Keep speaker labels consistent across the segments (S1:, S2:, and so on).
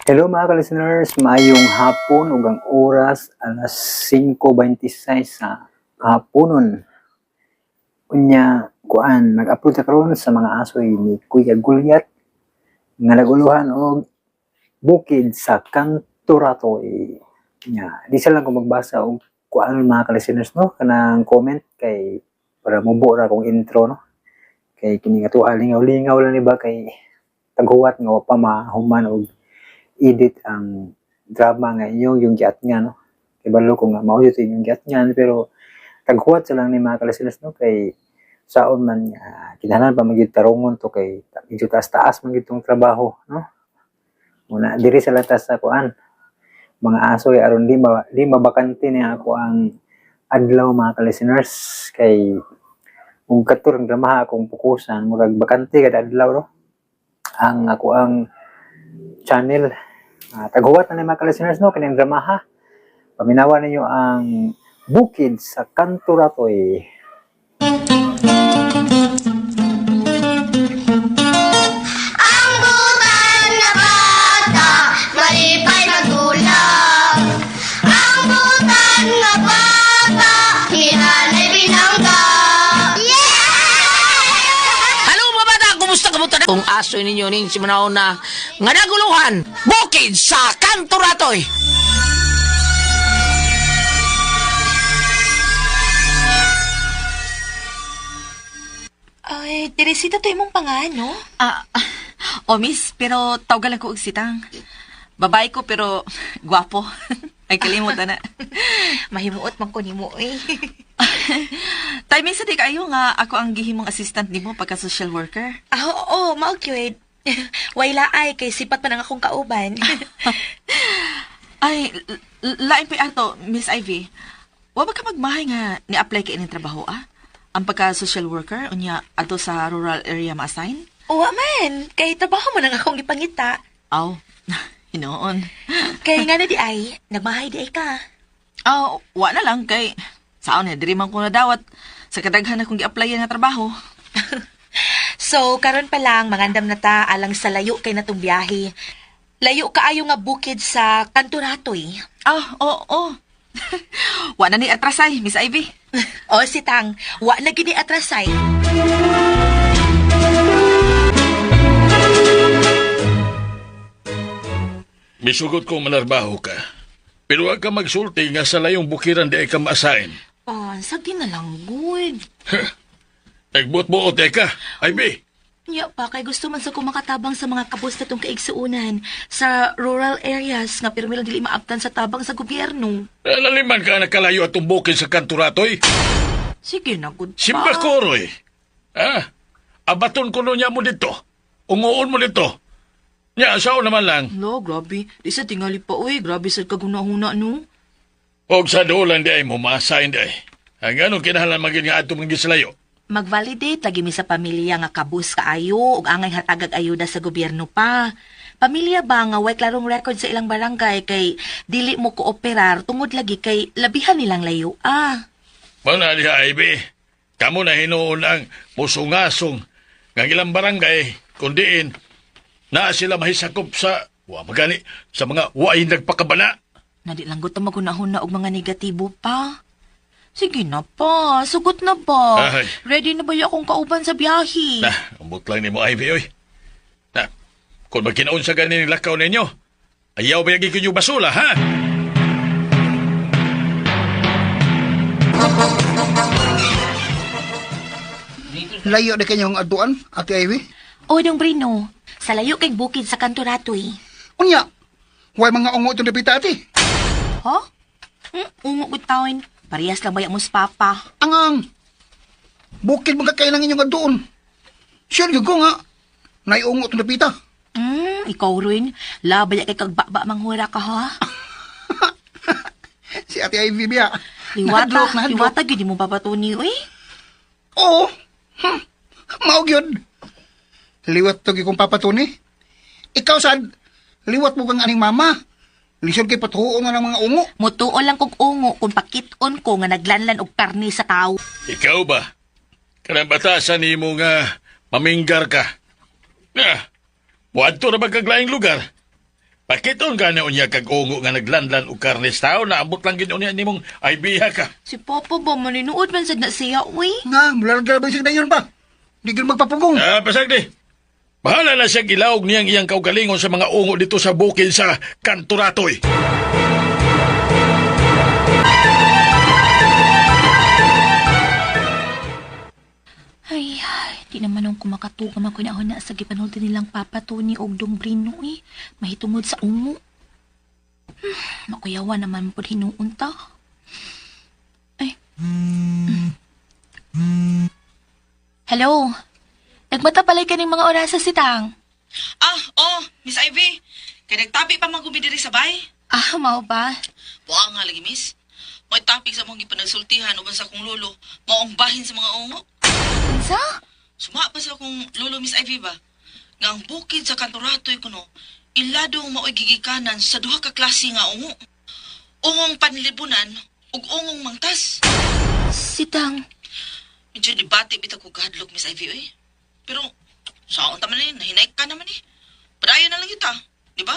S1: Hello mga ka-listeners, maayong hapon ug ang oras alas 5:26 sa haponon. Unya kuan mag-upload ta karon sa mga asoy ni Kuya Gulyat nga naguluhan og bukid sa Kanturatoy. Nya, di sa lang ko magbasa og kuan mga ka-listeners, no, kanang comment kay para mubo ra akong intro, no. Kay kini nga tuwa lingaw-lingaw lang ni ba kay taghuwat nga wa pa mahuman og edit ang drama nga inyong yung giatngan, no. Kay balo ko nga mao jud inyong giatngan, pero taghuwat sa lang ni mga ka-listeners, no, kay saon man nga kinahanglan pa magyud tarungon to kay medyo taas-taas man gyud tong trabaho, no. Muna diri sa latas sa kuan mga aso aron di mabakante ni ako ang adlaw mga ka-listeners, kay kung katurang dramaha akong pukusan murag bakante kada adlaw, no, ang ako ang channel. Taghuwat na ni mga ka-listeners, no, kining dramaha. Paminawa ninyo ang Bukid sa Kanturatoy.
S2: Ang butan na bata, malipay magulap. Ang butan na bata, hinanay binangga. Yeah!
S3: Hello mga bata, kumusta kamusta na? Kung aso ninyo ning si Manaon na nga naguluhan, bukid sa Kanturatoy.
S4: Ay, Teresita, to imong pangan, no?
S5: Ah, oh miss, pero tawagan lang ko og sitang. Babae ko pero gwapo. Ay kalimutan na.
S4: Mahimuot man ko nimo eh.
S5: Timing sa di kayo nga ako ang gihimong assistant nimo pagka social worker.
S4: Ah, oo, mao gyud. Wayla ay kay sipat man ang akong kauban.
S5: Ay, lain pa ato, Miss Ivy. Wa ba ka magmahay nga ni-apply ka ining trabaho ah? Ang pagka social worker unya adto sa rural area ma-assign?
S4: Uwa man, kay trabaho man ang akong gipangita.
S5: Aw, hinoon.
S4: Kay nga na di ay, nagmahay di ay ka.
S5: Aw, wa na lang kay saon ni diri man ko nadawat sa kadaghan akong gi-applyan nga trabaho.
S4: So, karon pa lang mangandam na ta alang sa layo kay natong biyahe. Layo kaayo nga bukid sa Kanturatoy.
S5: Ah, oo, oo. Wa na ni atrasay, Miss Ivy.
S4: O sitang, wa na gini atrasay.
S6: Misugot kong manarbaho ka. Pero wag ka magsulti nga sa layong bukiran di ay ka maasain.
S4: Oh, sagi na lang, good.
S6: Nagbuot-buot eh ka, Ivy.
S4: Nya pa, kay gusto man sa kumakatabang sa mga kabos na tong kaigsuunan sa rural areas nga pero dili maabtan sa tabang sa gobyerno.
S6: Laliman ka nakalayo at bukid sa kanturatoy.
S4: Sige na, good pa.
S6: Simba koroy. Ah, abaton ko niya mo dito. Unguon mo dito. Nya, sao naman lang.
S5: Lo, grabe. Di sa tingali pa, uy. Grabe sa kagunahuna, no?
S6: Og sa dolan di ay mo maasain di ay. Ang anong kinahanglan maging nga ato mga gislayo.
S4: Mag-validate lagi mi sa pamilya nga kabus kaayo ug angay hatagag ayuda sa gobyerno pa. Pamilya ba nga way klarong record sa ilang barangay kay dili mo kooperar tungod lagi kay labihan nilang layo ah.
S6: Muna diha, Ivy. Kamu na hinuon ang musungasong nga ilang barangay, kundiin, na sila mahisakop sa, wa magani, sa mga waay nagpakabana.
S4: Nadi lang gud ta magunahuna og mga negatibo pa. Sige na pa, sugot na ba?
S6: Ay.
S4: Ready na ba yung akong kauban sa biyahe?
S6: Na, ambot lang nimo, Ivy, oy. Na, kung magkinaon sa ganin lakaw ninyo, ayaw ba yagi kinyo basula, ha?
S7: Layo na kanyang aduan, Ate Ivy.
S4: O, dong Brino, sa layo kay bukid sa Kanturatoy.
S7: Unya, way mga ungo itong dapita, ate.
S4: Ha? Ungo ko tawin. Parehas lang baya mo sa papa.
S7: Angang, bukid mga kayo ng inyong aduan. Sure, yun ko nga, naiungo itong dapita.
S4: Ikaw rin. Labay kay kagbaba manghura ka, ha?
S7: Si Ate Ivy biya.
S4: Liwata,
S7: Nahadlok, nahadlok.
S4: liwata, gini mo papatuni, uy.
S7: Oo, mao gyud. Liwat to kong papatuni. Ikaw sad, liwat mo kang aning mama. Lisod kay patuon na ng mga ungo.
S4: Mutuo lang kog ungo kung pakiton ko nga naglanlan og karni sa tao.
S6: Ikaw ba? Kanang batasan nimo nga maminggar ka. Na, muadto na ba kag laing lugar? Pakiton ka na unya kag ungo nga naglanlan og karnes tao na ambot lang gid unya nimong Ivy ha ka.
S4: Si Papa ba, maninuod man sad na siya, uy.
S7: Nga, mula lang ba siya dayon pa? Di gyud magpapugong.
S6: Ah, pasag di. Bahala na siya gilawog niyang iyang kaugalingon sa mga ungo dito sa bukid sa Kanturatoy.
S4: Ay, di naman nung kumakatuga man ko na na sa gipanulti nilang Papa Tony og Dong Brino eh. Mahitungod sa ungo. Makuyawa naman po hinuon ta. Ay. Hello. Nagmata palay ka ng mga orasa si Tang.
S5: Ah, oh, Miss Ivy. Kay nagtabi pa man gumi diri sa bay.
S4: Ah, mao ba?
S5: Buang nga lagi, miss. May topic sa mong gipanagsultihan uban sa akong lolo. Maong bahin sa mga ungo.
S4: Unsa?
S5: Suma pa sa akong lolo, Miss Ivy ba? Nga ang bukid sa kanturatoy kuno, iladong maoy gigikanan sa duha ka klase nga ungo. Ungong panlibunan ug ungong mangtas.
S4: Si Tang.
S5: Medyo dibati bitaw ko kahadlok, Miss Ivy, oy. Pero, saon ta man eh, nahinay ka naman eh. Padayon na lang kita, di ba?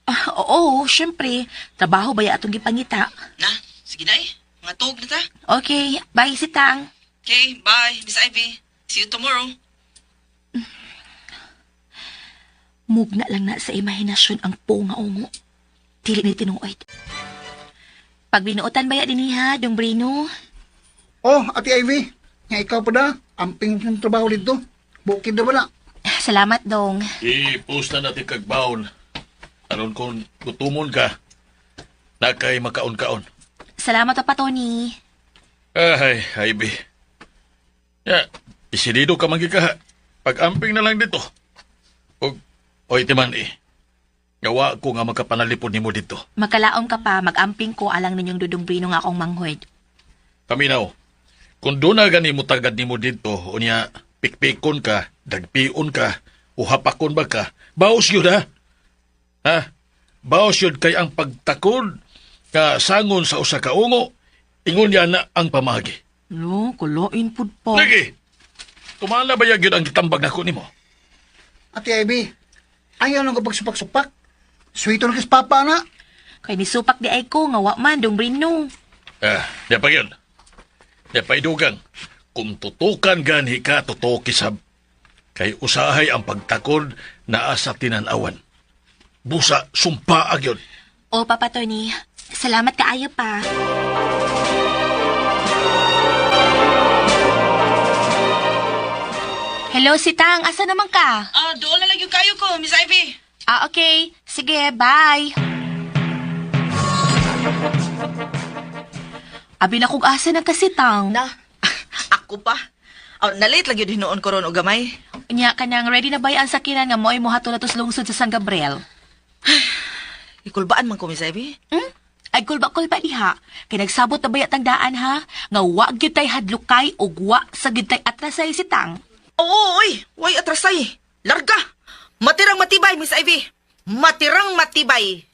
S4: Ah, oo, syempre. Trabaho ba ya atong gipangita?
S5: Na, sige na eh. Mga tuog na ta.
S4: Okay, bye si Tang.
S5: Okay, bye, Miss Ivy. See you tomorrow.
S4: Mugna lang na sa imahinasyon ang po nga ungo. Dili ni tinuoy. Pag binuotan ba ya dinhi ha, Dong Brino?
S7: Oh, Ate Ivy, nga ikaw pa da, amping ng trabaho dito. Bukid na wala.
S4: Salamat, Dong.
S6: I-post na natin kag baon. Aron kung gutumon ka, na kay makaon-kaon.
S4: Salamat pa, Tony.
S6: Ay, Ivy. Ya, isilido ka man gid ka. Pag-amping na lang dito. Og, oy, timan eh. Gawa ko nga makapanalipod nimo dito.
S4: Makalaom ka pa, mag-amping ko alang ninyong Dudong Brino nga akong manghod.
S6: Paminaw, kung doon na gani mo tagad nimo dito, unya, pikpikon ka, dagpion ka, uhapakon ba ka, baos yun ha? Ha? Baos yun kay ang pagtakod ka sangon sa usa ka ungo, ingon yan na ang pamagi.
S4: Lo, kulain pud pa.
S6: Lagi, tumala ba yun ang gitambag nako nimo?
S7: Ate Ivy, ayaw lang ko pagsupak-supak. Sweet na kis papa na.
S4: Kay nisupak di ay ko nga wa man Dong Brino.
S6: Ah, di pa yun. Di pa idugang. Kung tutukan gani ka, totoo kisab. Kay usahay ang pagtakod naa sa tinanawan. Busa, sumpa agyon.
S4: O, Papa Tony, salamat kaayo pa. Hello, si Tang. Asa naman ka?
S5: Ah, doon na lang yung kayo ko, Miss Ivy.
S4: Ah, okay. Sige, bye. Abi na kung asa na kasi, Tang.
S5: Na, ako pa. Oh, nalate lang yun hinuon ko ron o gamay.
S4: Unya ka nang ready na ba ang sakinan nga mo'y mohato na tos lungsod sa San Gabriel?
S5: Ikulbaan man ko, Miss Ivy.
S4: Hmm? Ay kulba-kulba diha. Kay nagsabot na ba tang daan ha? Nga wa gyud tay hadlokay ug wa sa gyud tay atrasay si Tang.
S5: Oo, oy! Way atrasay. Larga! Matirang matibay, Miss Ivy. Matirang matibay.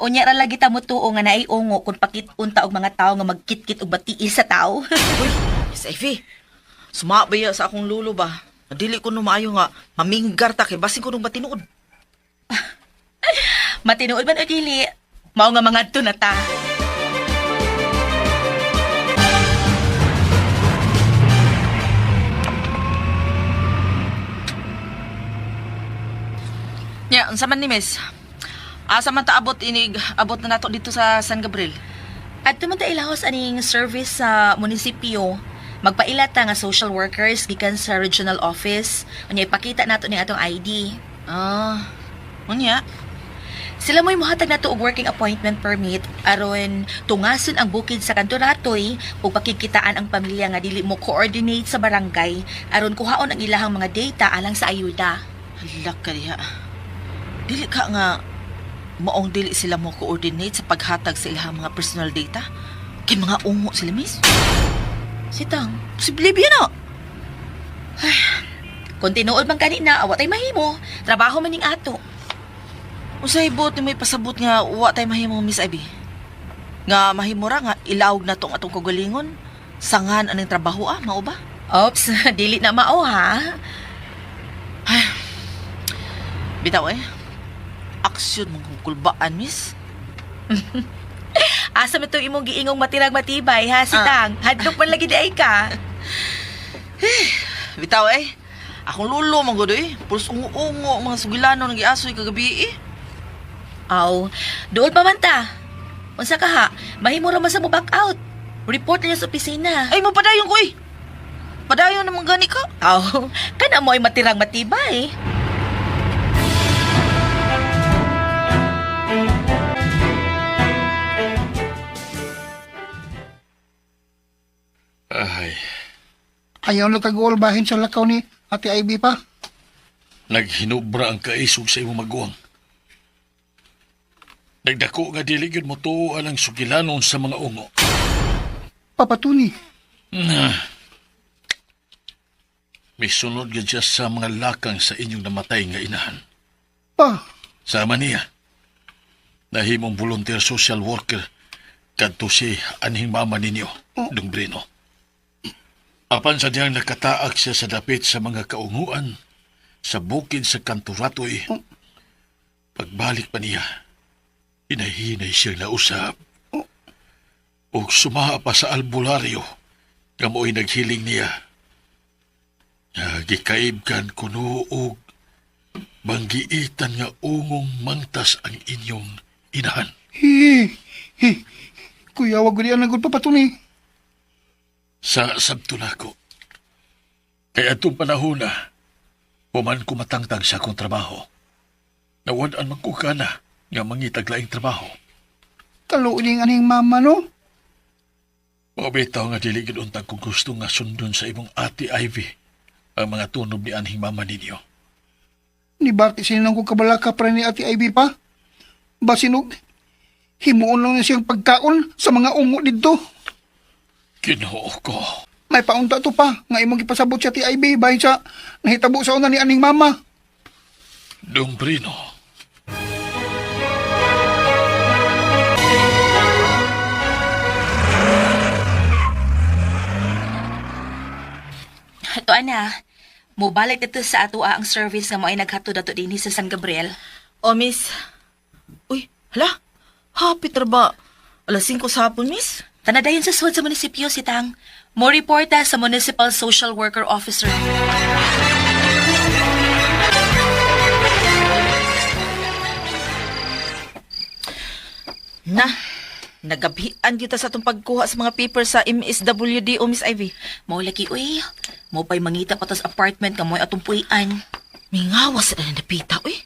S4: Unya ra lagi ta mo tuo nga naay ungo kung pakit-unta og mga tawo nga magkitkit og batiis sa tawo.
S5: Uy, Miss Ivy. Sumabaya sa akong lulo ba? Dili ko no maayo nga maminggar ta kay basin ko nung matinuod.
S4: Matinuod man o dili, mao nga mangadto na ta.
S5: Nya, unsa man ni Miss? Asa man ta abot inig abot na nato dito sa San Gabriel?
S4: Adto man ta ilahos aning service sa munisipyo. Magpaila ta nga social workers gikan sa regional office. Unya ipakita nato ning atong ID.
S5: Ah, unya.
S4: Sila mo'y mohatag nato og working appointment permit aron tungason ang bukid sa kanturatoy ug pakikitaan ang pamilya nga dili mo coordinate sa barangay aron kuhaon ang ilahang mga data alang sa ayuda.
S5: Hala ka diha. Dili ka nga maong dili sila mo coordinate sa paghatag sa ilahang mga personal data. Kay mga ungo sila, miss.
S4: Sitang,
S5: Posible ba na?
S4: kung tinuod man gani na awa tay mahimo, trabaho man ning ato.
S5: Unsay buot ni may pasabot nga wa tay mahimo, Miss Ivy? Nga mahimo ra nga ilawog na tong atong kagalingon. Sangan aning trabaho ah, mao ba?
S4: Ops, dili na mao ha.
S5: Bitaw eh. Aksyon mong kulbaan, miss.
S4: Asa man itong imong giingong matirag matibay, ha, si Tang? Hadlok man lagi di ay ka.
S5: Bitaw eh. Akong lulo man gud eh. Pulos ungo-ungo mga sugilano nang giasoy kagabi eh.
S4: Aw, dool pa man ta. Unsa ka ha? Mahimo ra man sa mo back out. Report na niya sa opisina.
S5: Ay, mapadayon ko eh. Padayon naman gani ka.
S4: Aw, kana mo ay matirang matibay.
S6: Ay,
S7: Ayaw na kag bahin sa lakaw ni Ate Ivy pa.
S6: naghinubra ang kaisog sa imong maguwang. Nagdako nga dili gyud mo tuoan ang sugilanon sa mga ungo.
S7: Papa Tony,
S6: Na. Misunod gyud siya sa mga lakang sa inyong namatay nga inahan.
S7: pa,
S6: Sama niya. Nahimong volunteer social worker kadto si anhing mama ninyo, Dong Brino. Apan sa diyang nakataak siya sa dapit sa mga kaunguan sa bukid sa Kanturatoy. Pagbalik pa niya, hinahinay siyang nausap. O sumaa pa sa albularyo nga mo'y naghiling niya. Nga gikaibgan kuno og banggiitan nga ungong mangtas ang inyong inahan.
S7: hi, hi. Kuya, wag gud ang Papa Tony.
S6: Sa sabto nako. Kay atong panahon na, human ko matangtang sa akong trabaho. Nawad-an man ko kana nga mangitag laing trabaho.
S7: Kaluoy aning mama, no?
S6: Mabitaw nga dili gid untag kung gusto nga sundon sa imong ate Ivy ang mga tunob ni anhing mama ninyo.
S7: Ni Bart sinang ko kabalaka pre ni Ate Ivy pa. Basinog, himuon lang niya siyang pagkaon sa mga ungo didto.
S6: Ginoo ko.
S7: May paunta to pa, nga imong gipasabot sa Ate Ivy bahin sa nahitabo sa una ni aning mama.
S6: Dong Brino.
S4: Ato ana, mobalik dito sa ato ang service nga mo ay naghatod ato dinhi sa San Gabriel.
S5: O, miss. Uy, hala. Hapit ra ba? Alas 5 sa hapon, miss.
S4: Tanadayon sa sud sa munisipyo si Tang. Mo reporta sa Municipal Social Worker Officer.
S5: Na, nagabhian kita sa atong pagkuha sa mga papers sa MSWD o Miss Ivy.
S4: Mao lagi uy. Mo pa'y mangita pa tas apartment nga mo'y atong puy-an.
S5: Mingawas na napita, uy.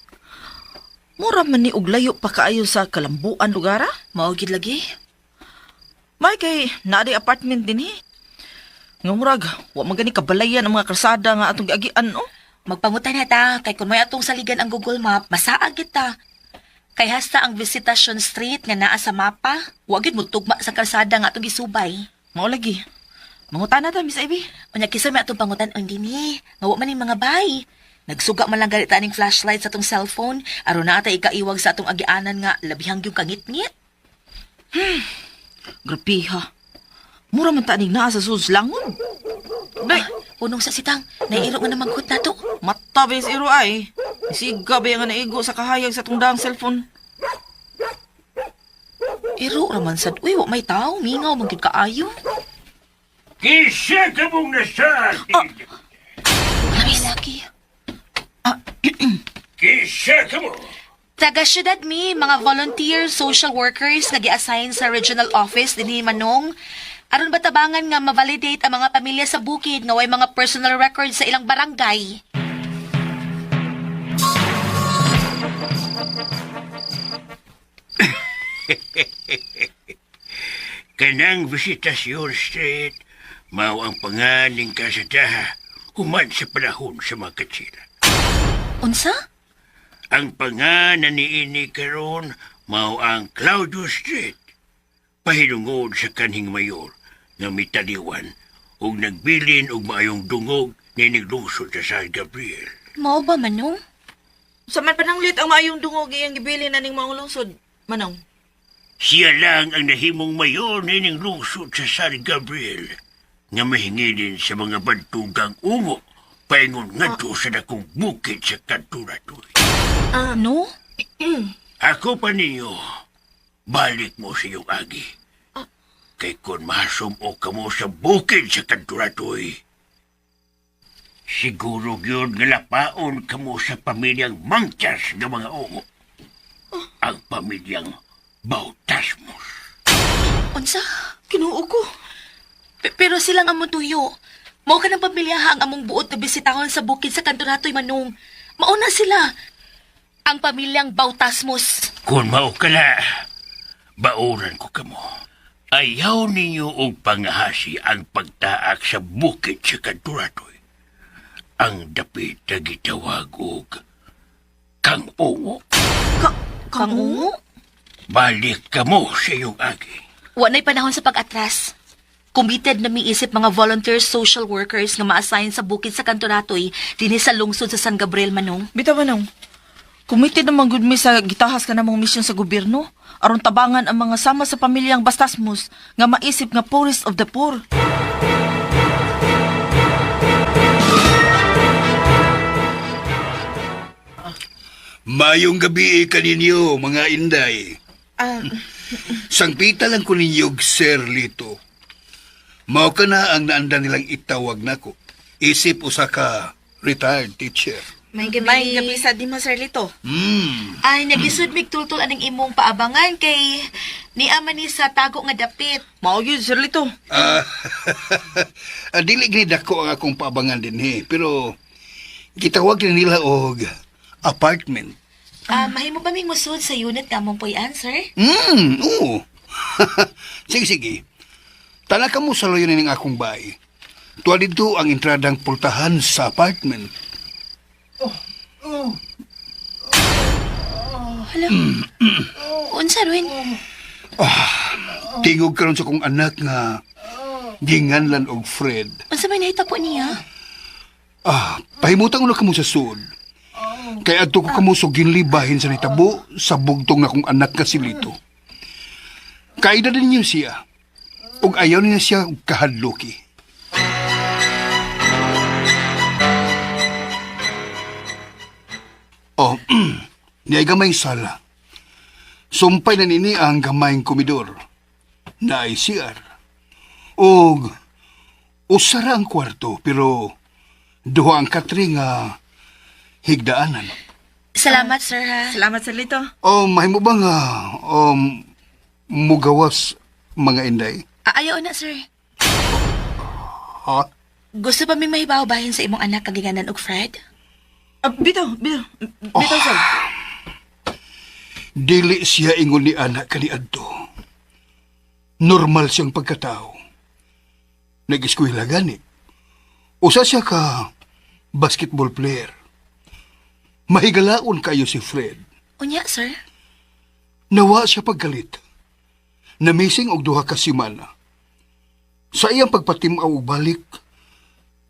S5: Mura man ni og layo pa kaayo sa kalambuan lugar, ah.
S4: Mao gid lagi.
S5: May kay naa apartment din eh. Nga murag, wa man gani kabalayan ang mga kalsada nga atong giagian, oh.
S4: Magpangutan na ta kay kun may atong saligan ang Google Map, masaag gid ta. Kay hasta ang Visitation Street nga naa sa mapa, wa gid mo tugma sa kalsada nga atong gisubay.
S5: Mao lagi. Mangutana ta, Miss Ivy.
S4: Unya kinsa may atong pangutan on dinhi, nga wa man ning mga bay. Nagsuga man lang galit ta ning flashlight sa atong cellphone aron na ata ikaiwag sa atong agianan nga labihang yung kangitngit.
S5: Grabe ha. Mura man ta ning naa sa sulod langon. Day,
S4: Punong sa sitang, naiiro nga namangkot na to.
S5: mata ba yung iro ay? Siga ba yung nga naigo sa kahayag sa atong daang cellphone?
S4: Iro raman sad, uy, wa may tao, mingaw man gyud kaayo.
S8: Kinsa ka mong nasad?
S4: Ay, laki.
S8: Kinsa ka mo?
S4: Taga syudad mi, mga volunteer social workers nga gi-assign sa regional office dinhi Manong. Aron ba tabangan nga ma-validate ang mga pamilya sa bukid nga way mga personal records sa ilang barangay?
S8: Kanang Visitasyon Street, mao ang pangaling kasadaha human sa panahon sa mga katsila.
S4: Unsa?
S8: Ang pangalan ni ini karon mao ang Claudio Street. Pahinungod sa kanhing mayor nga mitaliwan ug nagbilin og maayong dungog nining lungsod sa San Gabriel.
S4: Mao ba Manong?
S5: Sa man pananglit ang maayong dungog iyang gibili na ning maong lungsod. Manong.
S8: Siya lang ang nahimong mayor nining lungsod sa San Gabriel nga mahingilin sa mga bantugang ungo paingon ngadto sa dakong bukid sa Kanturatoy.
S4: Ano?
S8: Ako pa ninyo, balik mo sa iyong agi. Kay kung mahasumo ka mo sa bukid sa kanturatoy, siguro yun nga lapaon ka mo sa pamilyang mangtas ng mga ungo. Ang pamilyang Bautasmos.
S4: Unsa?
S5: Kinuo ko.
S4: Pero silang among tuyo. Mao ka ng pamilya ha ang among buot na bisitahon sa bukid sa kanturatoy, Manong. Mauna sila. Ang pamilyang Bautasmos.
S8: Kung mao ka na, bauran ko kamo. Ayaw ninyo og pangahasi ang pagtaak sa bukid sa kanturatoy. Ang dapit na gitawag og kangungo.
S4: Kangungo?
S8: Balik kamo sa iyong agi.
S4: Wa na'y panahon sa pag-atras. Committed na miisip mga volunteer social workers nga ma-assign sa bukid sa Kanturatoy dinhi sa lungsod sa San Gabriel, Manong.
S5: Bitaw, Manong. Committed naman gud mi sa gitahas ka namong misyon sa gobyerno aron tabangan ang mga sama sa pamilyang Bastasmos nga maisip nga poorest of the poor.
S7: Mayong gabi kaninyo, mga inday. Sangpita lang ko ninyo, Sir Lito. Mao ka na ang naanda nilang itawag nako. Isip usa ka retired teacher.
S4: May gabi.
S5: May gabi sa di mo, Sir Lito.
S4: Ay, nagisud mig tultol aning imong paabangan kay niama ni sa tago nga dapit.
S5: Mao gyud, Sir Lito.
S7: Ah, dili gini dako ang akong paabangan dinhi, pero gitawag ni nila og apartment.
S4: Ah, mahimo ba ming musud sa unit nga among puy-an, sir?
S7: Oo. Sige, sige. Tala ka mo sa loyo ning akong bahay. Tuwa dito ang entradang pultahan sa apartment.
S4: Hala. Unsa Ruin?
S7: Tingog karon sa kong anak nga ginganlan og Fred.
S4: Unsa may nahitabo niya?
S7: Ah, pahimutang ulo kamo sa sud. Kay adto ko kamo sa ginlibahin sa nitabo sa bugtong na kong anak nga si Lito. Kaida din niyo siya. Ug ayaw niya siya og kahadluki. Oh, niay gamay sala. Sumpay na nini ang gamayng komidor. Naay CR. Og usara ang kwarto pero duha ang katri nga higdaanan.
S4: Salamat, sir, ha.
S5: Salamat, Sir Lito.
S7: Oh, mahimo ba nga mugawas mga inday?
S4: Ah, ayaw na, sir.
S7: Ha?
S4: Gusto pa mi mahibaw bahin sa imong anak kaginganan og Fred?
S5: Ah, bitaw, bitaw. Bitaw, sir.
S7: Dili siya ingon ni anak kaniadto. Normal siyang pagkatao. Nag-eskwela gani. Usa siya ka basketball player. Mahigalaon kayo si Fred.
S4: Unya, sir.
S7: Nawa siya paggalit. Namising og duha ka semana. Sa iyang pagpatimaw og balik,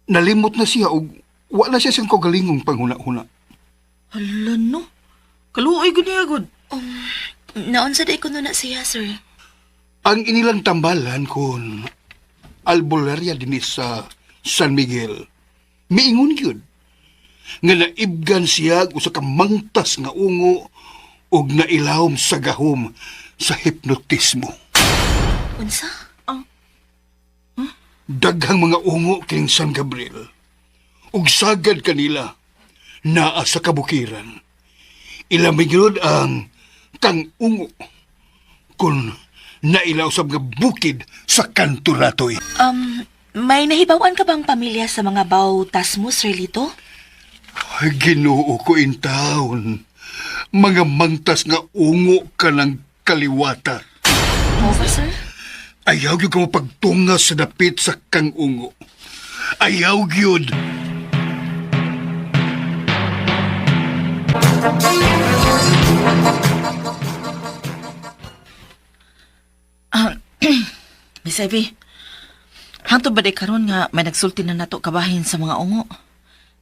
S7: nalimot na siya og wa na siya siyang kaugalingong panghuna-huna.
S5: Hala no. Kaluoy gud niya gud.
S4: Naunsa day kuno na siya, sir.
S7: Ang inilang tambalan kon albularya dinhi sa San Miguel, miingon gyud nga naibgan siya og usa ka mangtas nga ungo og nailawom sa gahom sa hipnotismo.
S4: Unsa?
S7: Daghang mga ungo kining San Gabriel. Ug sagad kanila naa sa kabukiran. Ilamig gyud ang kang-ungo kun nailaw sa mga bukid sa kanturatoy.
S4: May nahibawan ka bang pamilya sa mga bautas mo, Sir Lito?
S7: Ay, Ginoo ko in town. Mga mangtas nga ungo ka ng kaliwata.
S4: Mo ba, sir?
S7: Ayaw gyud ka mo pagtunga sa dapit sa kang-ungo. Ayaw gyud.
S5: Miss Ivy, hangtod ba day karon nga may nagsulti na nato kabahin sa mga ungo?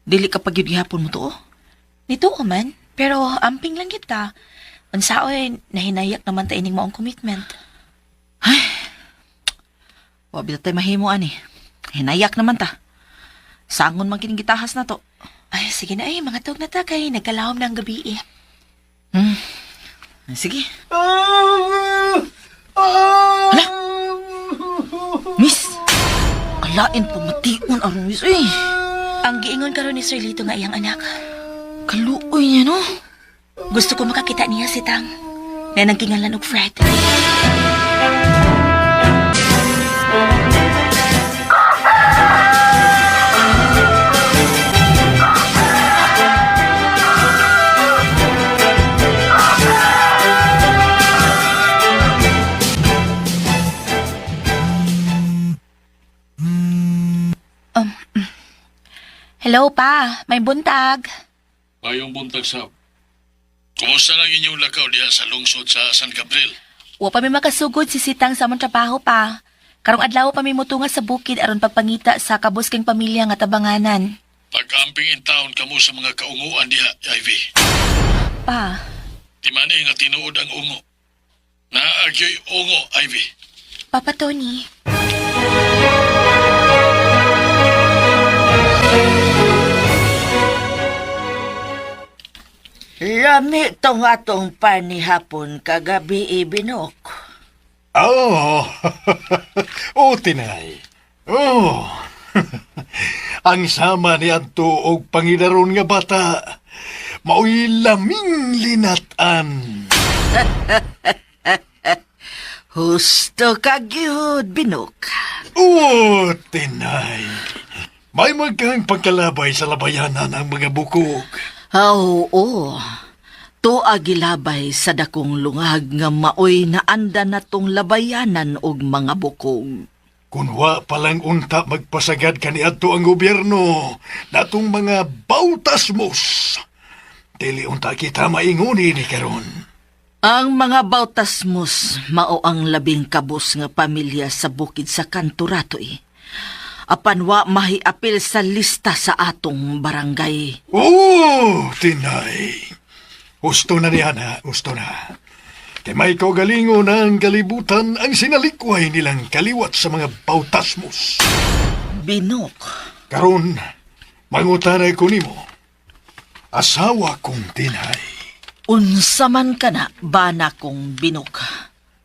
S5: Dili ka pa gyud gihapon mo tuo.
S4: Nito ko man, pero amping lang kita. Unsa oy, nahinayak naman ta ining maong commitment.
S5: Wa bitaw tay mahimo ani. Hinayak naman ta. Sangon man kining gitahas na to.
S4: Ay, sige na ay, mga tog na ta kay nagkalahom na ang gabi eh.
S5: Sige. Hala! Miss! Alain pamation aron miss. Uy!
S4: Ang giingon karon ni Sir Lito nga iyang anak.
S5: Kaluoy niya, no?
S4: Gusto ko makakita niya si Tang. Na nangkingalan og Fred. Hello pa, may buntag.
S6: Ngayong buntag sa... Kumusta lang inyong lakaw diha sa lungsod sa San Gabriel?
S4: Wa pa mi makasugod si Sitang sa among trabaho pa. Karong adlaw pa mi motunga sa bukid aron pagpangita sa kabusking pamilya nga tabanganan.
S6: Pag-amping in town kamo sa mga kaunguan diha, Ivy.
S4: Pa,
S6: Timani nga tinuod ang ungo. Naagyo'y ungo, Ivy.
S4: Papa Tony.
S9: Lami tong atong panihapon kagabi ibinok.
S6: Oh, oh, tinay. Oh, ang sama ni Anto og pangidaron nga bata. Mao'y laming linatan.
S9: Husto ka gyud binok.
S6: Oh, tinay. May magkang pagkalabay sa labayanan ang mga bukog.
S9: Ah, oo. Tuwa gilabay sa dakong lungag nga maoy naanda na tong labayanan og mga bukog.
S6: Kunwa palang unta magpasagad kaniadto ang gobyerno natong mga bautasmos. Dili unta kita maingoni ni karon.
S9: Ang mga Bautasmos mao ang labing kabus nga pamilya sa bukid sa Kanturatoy. Apan wa mahiapil sa lista sa atong barangay.
S6: Oo, tinay. Husto na niya na, husto na. Kay may kaugalingon na ang kalibutan ang sinalikway nilang kaliwat sa mga bautasmos.
S9: Binok.
S6: Karon, mangutanay ko nimo. Asawa kong tinay.
S9: Unsa man ka na, bana kong binok.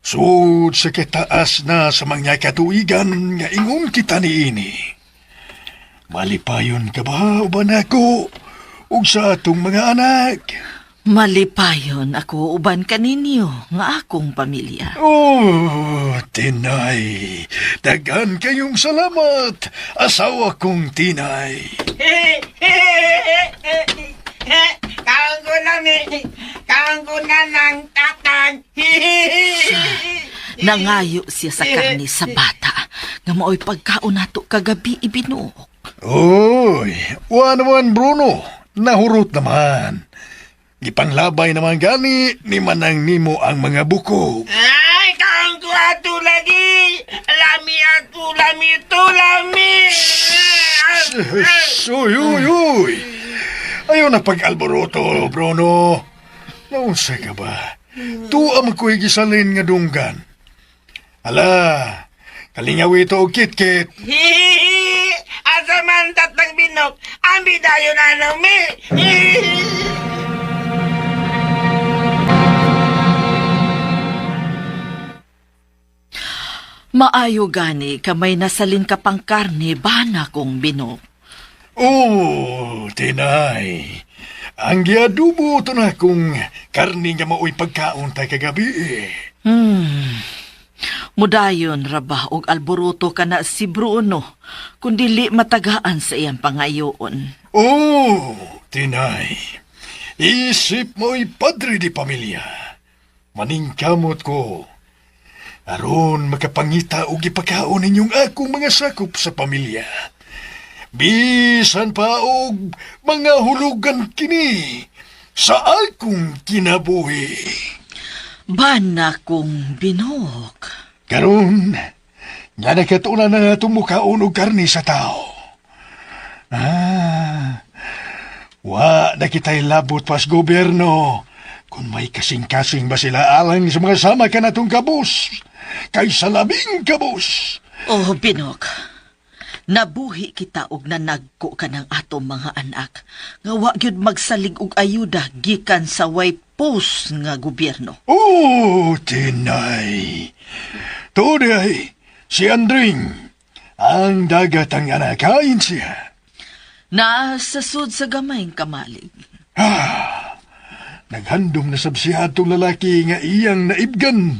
S6: Sud sa kitaas na sa mga katuigan nga ingon kita niini. Malipayon ka ba uban ako ug sa atong mga anak?
S9: Malipayon ako uban kaninyo nga akong pamilya.
S6: Oh, tinay. Daghan kayong salamat, asawa kong tinay.
S3: Kaon ko na ni. Kaon ko na ng tatang.
S9: Nangayo siya sa karne sa bata nga maoy pagkaon nato kagabi ibinok.
S6: Oy, wa naman Bruno, nahurot naman. Gipanglabay naman gani ni Manang Nimo ang mga bukog.
S3: Ay, kaon ko ato lagi. Lami ato, lami to, lami.
S6: Uy, uy, uy. Ayaw na pag-alboroto, Bruno. Naunsa ka ba? Tuwa man ko'y gisalin nga dunggan. Ala, kalingaw ito og kitkit.
S3: Asa man tatang binok, ambi dayon na nami.
S9: Maayo gani kamay nasalin ka pang karne bana kong binok.
S6: Oh, tinay. Ang giadubo to na kung karni nga maoy pagkaon tay kagabi.
S9: Mudayon raba og alboroto kana si Bruno kun dili matagaan sa iyang pangayoon.
S6: Oh, tinay. Isip mo'y padre di pamilya. Maningkamot ko. Aron makapangita og ipakaon ninyong akong mga sakop sa pamilya. Bisan pa og mga hulugan kini sa akong kinabuhi.
S9: Bana kong binok.
S6: Karon, nga nakatunan na natong mukaon og karni sa tao. Ah, wa na kita'y labot pas gobyerno. Kung may kasing-kasing ba sila alang sa mga sama ka natong kabus, kay sa labing kabus.
S9: Oh, binok. Nabuhi kita og nanagko kanang atong mga anak nga wa gyud magsalig og ayuda gikan sa way post nga gobyerno.
S6: Oh, Tinay. Tuod ay, si Andring. Ang dagat ang anakain siya.
S9: Naa sa sud sa gamayng kamalig.
S6: Naghandom na sab siya atong lalaki nga iyang naibgan.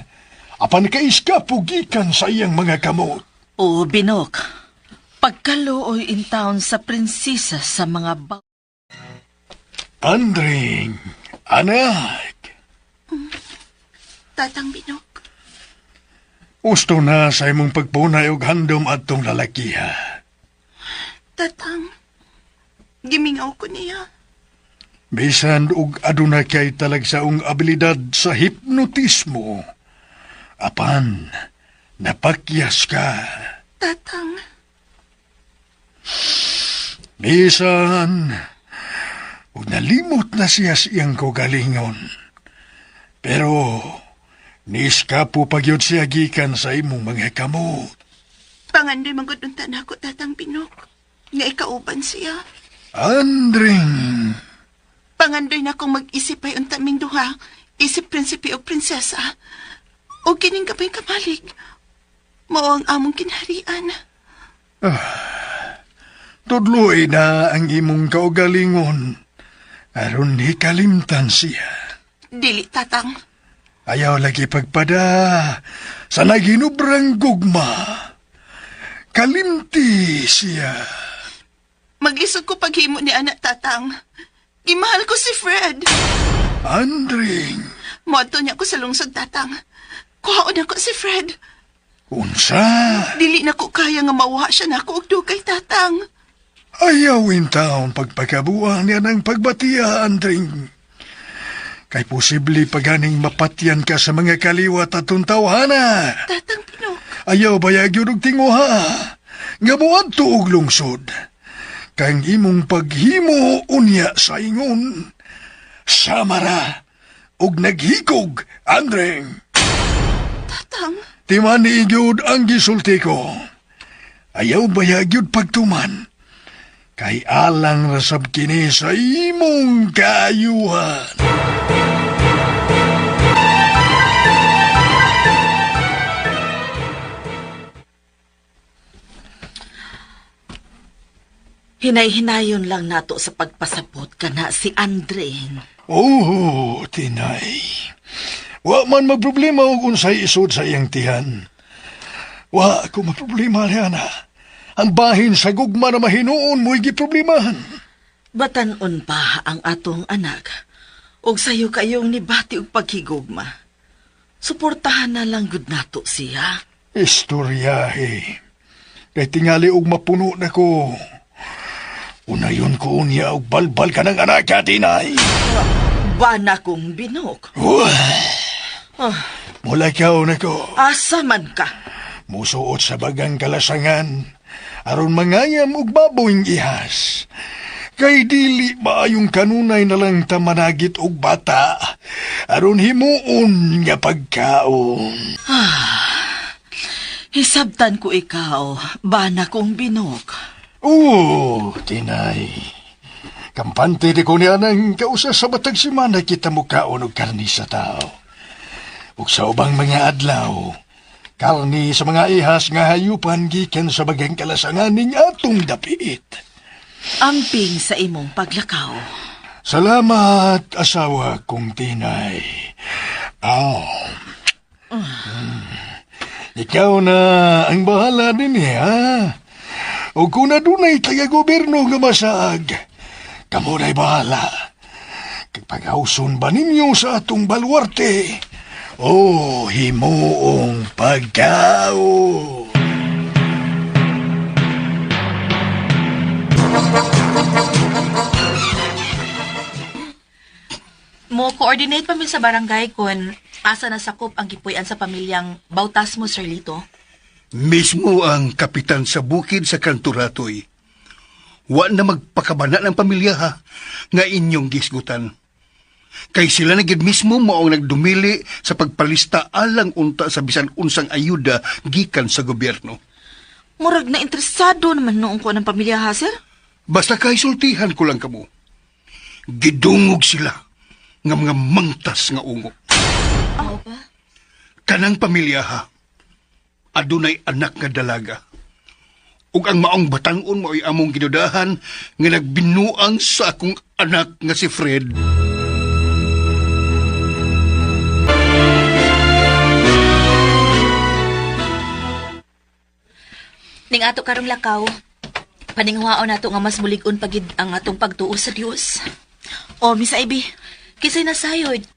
S6: Apan kaiskapo gikan sa iyang mga kamot.
S9: O Binok, pagkaluoy in town sa prinsesa sa mga ba-
S6: Andring, anak.
S5: Tatang Binok,
S6: Usto na sa imong pagpunay og handom atong lalakiha.
S5: tatang, gimingaw ko niya.
S6: Bisan og aduna kay talagsaong abilidad sa hipnotismo. Apan, napakyas ka.
S5: Tatang,
S6: Bisan, ug nalimot na siya sa iyang kaugalingon. Pero, niiskapo pa gyud siya gikan sa imong mga kamot.
S5: Pangandoy magud unta nako, Tatang Binok, nga ikauban siya.
S6: Andring,
S5: Pangandoy na kong mag-isip ay unta ming duha, isip prinsipe o prinsesa. O kining gabay kamalig, mao ang among kinaharian.
S6: Tudloy na ang imong kaugalingon. Aron hikalimtan siya.
S5: Dili, Tatang.
S6: Ayaw lagi pagpada sa naginubrang gugma. Kalimti siya.
S5: Maglisod ko paghimo ni anak, Tatang. Gimahal ko si Fred.
S6: Andring,
S5: Moadto niya ko sa lungsod, Tatang. Kuhaon ako si Fred.
S6: unsa?
S5: Dili na ko kaya nga mawha siya nako og dugay, Tatang.
S6: Ayaw in taon pagpakabuan niya ng pagbatiya, Andring. Kay posible paganing mapatyan ka sa mga kaliwat atong tawhana.
S5: Tatang Pinok.
S6: Ayaw bayag yun og tinguha. Nga moadto og lungsod. Kang imong paghimo unya sa ingon. Samara og naghikog, Andreng.
S5: Tatang.
S6: Timan ni gyud ang gisulti ko. Ayaw bayag yun pagtuman. Kay alang rasab kini sa imong kaayuhan.
S9: Hinay-hinayon lang nato sa pagpasabot kana si Andring.
S6: Oh, Tinay. Wa man magproblema og unsay isod sa iyang tiyan. Wa ko maproblema niya na. Ang bahin sa gugma na mahinuon mo'y giproblemahan.
S9: Batan-on pa ang atong anak. Og sayo kayong nibati og paghigugma. Suportahan na lang gud nato siya.
S6: Istoryahe. Kay tingali og mapuno na ko. Unayon ko unya og balbal ka ng anak ka, Tinay.
S9: Bana kong Binok.
S6: Uy! Mulakaw na ko.
S9: Asa man ka?
S6: Musuot sa bagang kalasangan. Aron mangayam og baboyng ihas. Kay dili maayong kanunay na lang ta managit og bata. Aron himuon nga pagkaon.
S9: Hisabtan ko ikaw, bana kong Binok.
S6: Oo, Tinay. Kampante di ko niya ng kausa sa batag simana kita mukaon og karni sa tao. Ug sa ubang mga adlaw, karni sa mga ihas nga hayupan gikan sa bagang kalasangan ning atong dapiit.
S9: Amping sa imong paglakaw.
S6: Salamat, asawa kong Tinay. Aw. Ikaw na ang bahala din eh, ha? O kung nadunay taga-gobyerno nga masaag, kamo na'y bahala. Kag paghawson ba ninyo sa atong baluarte? O himuong pagkaon.
S4: Mo coordinate pa mi sa barangay kun asa na sakop ang gipuy-an sa pamilyang Bautas mo, Sir Lito.
S7: Mismo ang kapitan sa bukid sa Kanturatoy. Wa na magpakabana ng pamilya ha, nga inyong gisgutan. Kay sila na gid mismo mao ang nagdumili sa pagpalista alang unta sa bisan unsang ayuda gikan sa gobyerno.
S5: Murag na interesado naman noong ko ng pamilya ha, sir.
S7: Basta kahisultihan ko lang kamo. Gidungog sila nga mga mangtas nga ungo. Kanang pamilya ha, adunay anak nga dalaga. Ug ang maong batangon mao'y among gidudahan nga nagbinuang sa akong anak nga si Fred.
S4: Ning ato karong lakaw, paninghuaon nato nga mas mulig-on pagid ang atong pagtuo sa Dios.
S5: Oh, Miss Ivy,
S4: Kisay nasayod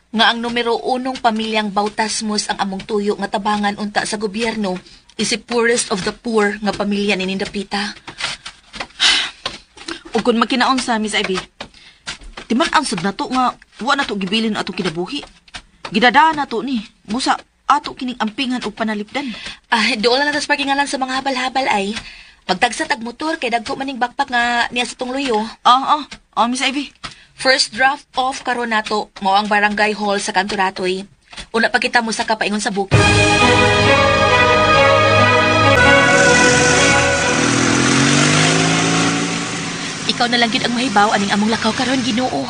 S4: nga ang numero unong pamilyang Bautasmos ang among tuyo nga tabangan unta sa gobyerno is the poorest of the poor nga pamilya ni Nindapita.
S5: ug kun magkinaon sa Miss Ivy, timan-ang sad nato nga wa nato gibilin atong kinabuhi. Gidadaan nato ni, busa ato kining ampingan og panalipdan.
S4: Ah, doon lang natas parkingalan sa mga habal-habal ay. Pagtagsa tag motor kay dagko maning backpack nga niya sa tong luyo.
S5: Ah, Miss Ivy.
S4: First draft off karon nato mao ang barangay hall sa Kanturatoy. Una pa kita mo sa kapaingon sa bukid. Ikaw na lang gyud ang mahibaw aning among lakaw karon Ginoo.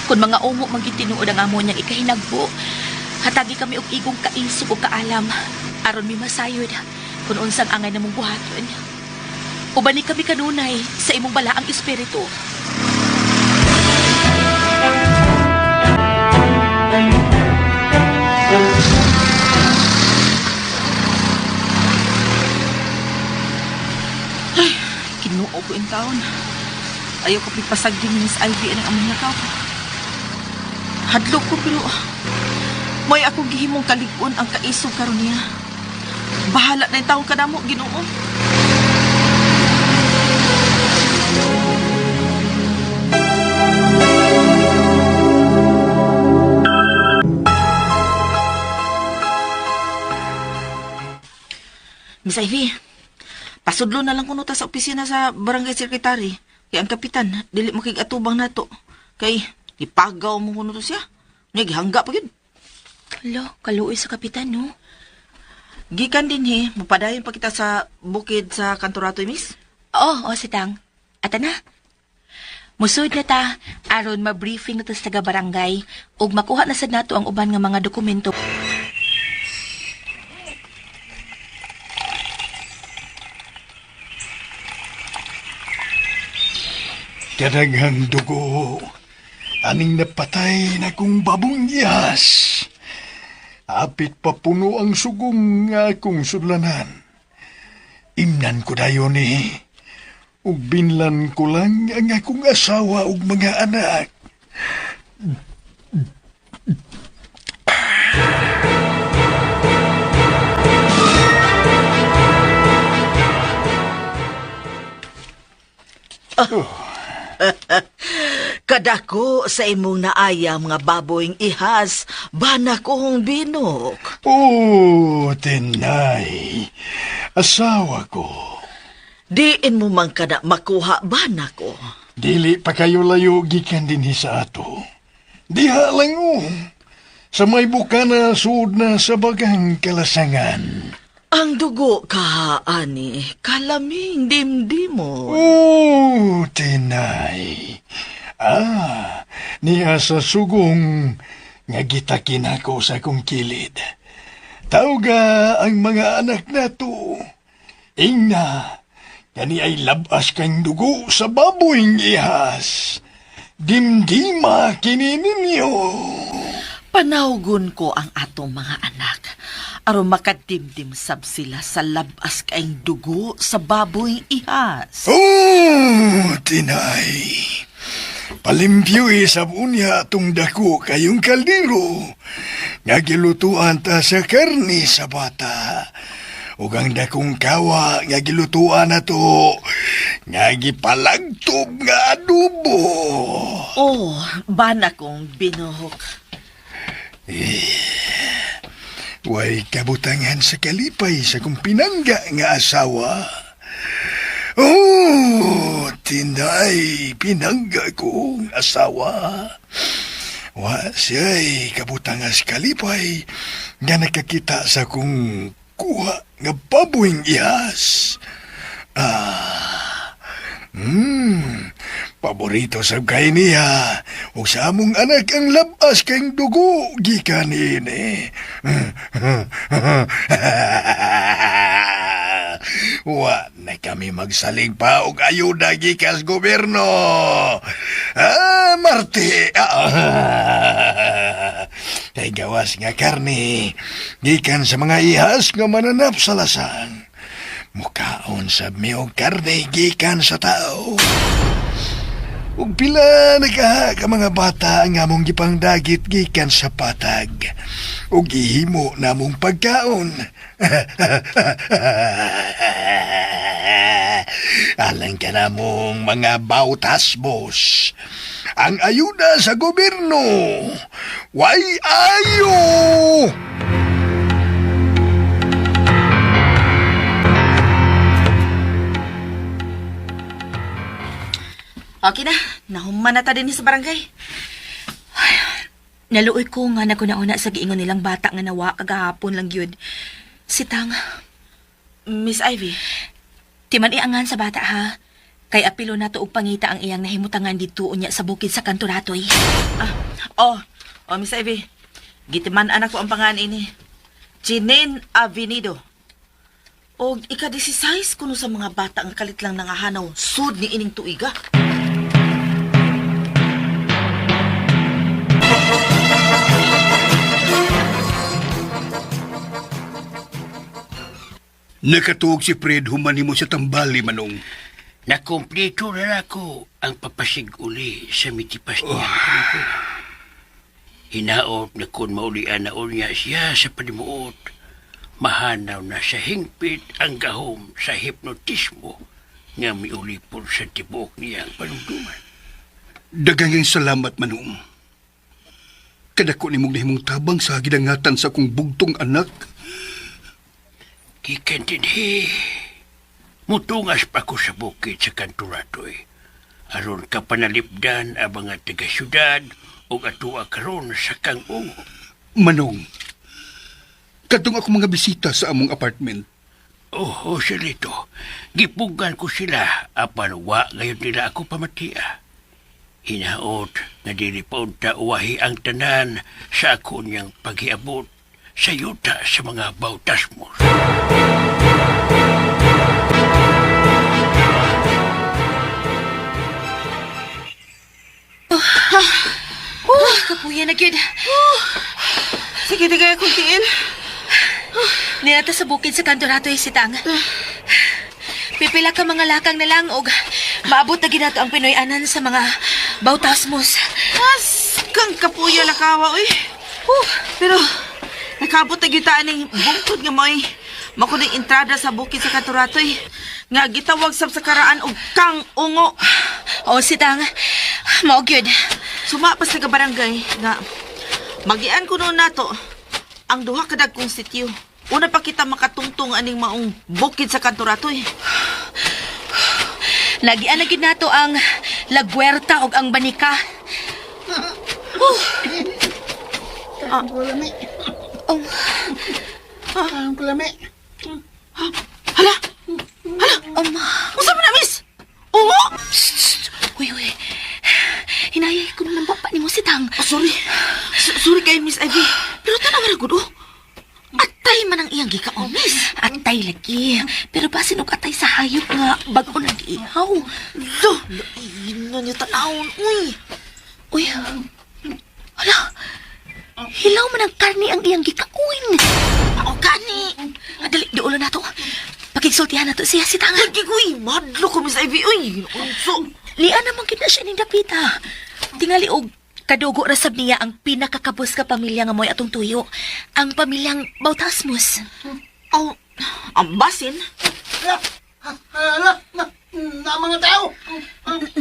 S4: Kun mga ungo man gyud tinuod ang amo niyang ikahinagbo, hatagi kami og igong kaisog ug kaalam aron mi masayod kun unsang angay namong buhaton. Uban ni kami kanunay sa imong balaang espiritu.
S5: Kinuo ko in taon. Ayaw ko pipasag din ni Miss Ivy ang among lakaw. Hadlok ko pero may akong gihimong kalig-on ang kaisog karon niya. Bahala na yung taong kadamo, Ginoo. Miss Ivy, pasudlo na lang kuno ta sa opisina sa barangay secretary. Kay ang kapitan, dili mo kig atubang nato. Kay ipagaw mo kuno to siya. Naghangga pa gyud.
S4: Hala, kaluoy sa kapitan, no?
S5: Gikan din he, mapadayon pa kita sa bukid sa Kanturatoy, miss.
S4: Oo, oh, si Tang. Ata na. Musod na ta, aron ma-briefing na ta sa taga-barangay ug makuha na sad nato ang uban nga mga dokumento.
S6: Kadaghang dugo, aning napatay na kong babungyas. Apit pa puno ang sugong nga akong sudlanan. Imnan ko dayon ni, ug binlan ko lang ang akong asawa ug mga anak.
S9: Kadako sa imong naaya mga baboyng ihas, bana kong binok.
S6: Oh, tinay, asawa ko.
S9: Diin mo man kada makuha bana ko.
S6: Dili pa kayo layo gikan dinhi sa ato. Diha lang o. Sa may bukana suod na sa bagang kalasangan.
S9: Ang dugo ka, ani, kalaming dimdimo.
S6: Oh, tinay. Ah, niya sa sugong nga gitakin ako sa akong kilid. Tawga ang mga anak nato. Ingna, kani ay labas kang dugo sa baboyng ihas. Dimdima kini ninyo.
S9: Panawgon ko ang atong mga anak. Aron makadimdim sab sila sa labas kaing dugo sa baboy ihas.
S6: Oh, tinay. Palimpyo isab unya atong dako kayong kaldero. Nga gilutuan ta sa karni sa bata. Ug ang dakong kawa nga gilutuan nato nga gipalagtob nga adobo.
S9: Oh, bana kong binuhok.
S6: Way kabutangan sa kalipay sa kong pinangga nga asawa. Oh, tinday, pinangga kong asawa. Wa siya'y kabutangas kalipay nga nakakita sa kong kuha
S7: nga baboyng ihas. Paborito sab kay niya ug sa among anak ang labas kay dugo gikan niini. Wa na kami magsalig pa og ayuda gikan sa gobyerno. Ah, Marti. Ah. Kay gawas nga karne gikan sa mga ihas nga mananap sa lasang. Mukaon sab mi og karne gikan sa tao. Ug pila na kaha ka mga bata ang among gipangdagit gikan sa patag. Ug gihimo namong pagkaon. Alang ka namong mga bautas, boss. Ang ayuda sa gobyerno, way ayo!
S5: Okay na, nahuman na ta din sa barangay.
S4: Naluoy ko nga naguna-una sa giingon nilang bata nga nawa kagahapon lang yun. Si Tang,
S5: Miss Ivy,
S4: timan iangan sa bata ha. Kay apilo na to og pangita ang iyang nahimutangan didto unya sa bukid sa Kanturatoy.
S5: Ah, oh, oh Miss Ivy. Gitiman anak ko ang pangan ini. Jinin Avenido. Og ika-16 kuno sa mga bata ang kalit lang nangahanaw sud ni ining tuiga.
S7: Nakatuog si Fred human nimo sa tambali, Manong.
S8: Nakumpleto na ako ang papasig-uli sa mitipas niya. Hinaot na kung maulian na unya siya sa panimuot, mahanaw na sa hingpit ang gahom sa hipnotismo nga miulipon sa tibuok niyang panumduman.
S7: Daghang salamat, Manong. Kadako nimong nahimong tabang sa gidangatan sa akong bugtong anak.
S8: Gikan dinhi, mutungas pa ko sa bukid sa kanturatoy. Aron ka panalipdan ang mga taga-syudad o atua karon sa kang-ungo.
S7: Manong, kadtong ako mga bisita sa among apartment.
S8: Oo, Silito. Gipugan ko sila, apan wa ngayon nila ako pamatia. Hinaot nga dili pa unta uwahi ang tanan sa ako niyang paghiabot sa yuta sa mga bautasmos.
S4: Oh, kapuya na gyud.
S5: Sige, tigay akong tiil.
S4: Ninata sa bukid sa Kanturatoy si Tang. Pipila ka mga lakang na lang og maabot na ginato ang Pinoy-anan sa mga bautasmos.
S5: As kang kapuya lakawa oy. Pero nakabot na gyud ta aning bungtod nga moy. Makuning entrada sa bukid sa Katuratoy nga gitawag sab sa karaan og kang ungo.
S4: O si Tang, mao gyud.
S5: Suma pa sa barangay nga magian ko noon nato ang duha ka dagkong sitio. Una pa kita makatungtong aning maong bukid sa Kanturatoy.
S4: Lagian na gyud nato ang Lagwerta og ang Banika.
S5: Hala! Hala! Unsa man na, miss? Ungo?
S4: Uy, uy. Hinayay ko na ng baba ni mo si Tang.
S5: Oh, sorry. Sorry kay Miss Ivy. Pero tanaw ra gud oh. Atay man ang iyang gikaon, miss.
S4: Atay lagi. Pero basin og atay sa hayop nga bago nag-ihaw.
S5: Lo, lain na niya tanawon, uy.
S4: Uy. Hala. Hilaw man ang karni ang iyang gikaon.
S5: Ako gani.
S4: Dali, duulo na to. Pakigsultihan na to siya si Tang.
S5: Lagi ko, uy. Madlo ko, Miss Ivy, uy. Unso.
S4: Lian naman kita siya ning dapita. Tingali og kadugo ra sab niya ang pinakakabos ka pamilya nga mo'y atong tuyo. Ang pamilyang Bautasmos.
S5: Oh, ang basin.